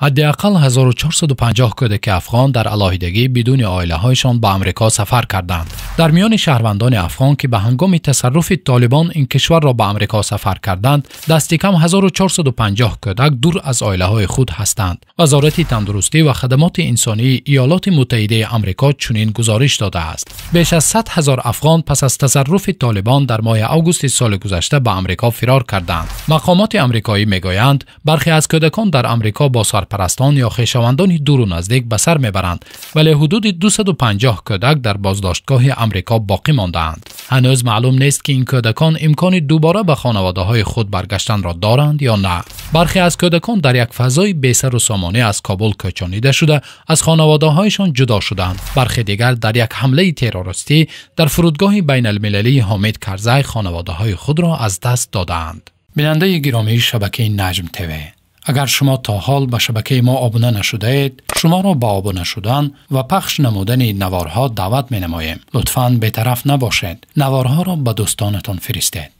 Ҳадди ақал 1450 кӯдаки афғон дар алоҳидагӣ бидуни оилаҳояшон ба Амрико сафар карданд. Дар миёни шаҳрвандони афғон, ки ба ҳангоми тасарруфи Толибон ин кишварро ба Амрико сафар карданд, дасти кам 1450 кӯдак дур аз оилаҳои худ ҳастанд. Вазорати тандурустӣ ва хадамоти инсонии Иёлоти Муттаҳидаи Амрико чунин гузориш додааст. Беш аз 100 ҳазор афғон пас аз тасарруфи Толибон дар моҳи августи соли гузашта ба Амрико фирор карданд. Мақомоти амрикоӣ мегӯянд, бархе аз кӯдакон дар Амрико бо сарпарастон ё хешовандони дуру наздик ба сар мебаранд, вале ҳудуди 250 кӯдак дар боздоштгоҳи Амрико боқӣ мондаанд. Ҳанӯз маълум нест, ки ин кӯдакон имкони дубора ба хонаводаҳои худ баргаштанро доранд ё на. Бархе аз кӯдакон дар як фазои бесару сомонӣ аз Кобул кӯчонида шуда, аз хонаводаҳояшон ҷудо шуданд. Бархе дигар дар як ҳамлаи террористӣ дар фурудгоҳи байналмилалии Ҳомид Карзай хонаводаҳои худро аз даст додаанд. Бинандаи гиромии шабакаи Наҷм ТВ, агар шумо то ҳол ба шабакаи мо обуна нашудаед, шуморо ба обуна шудан ва пахш намудани наворҳо даъват менамоем. Лутфан бетараф набошед, наворҳоро ба дӯстонатон фиристед.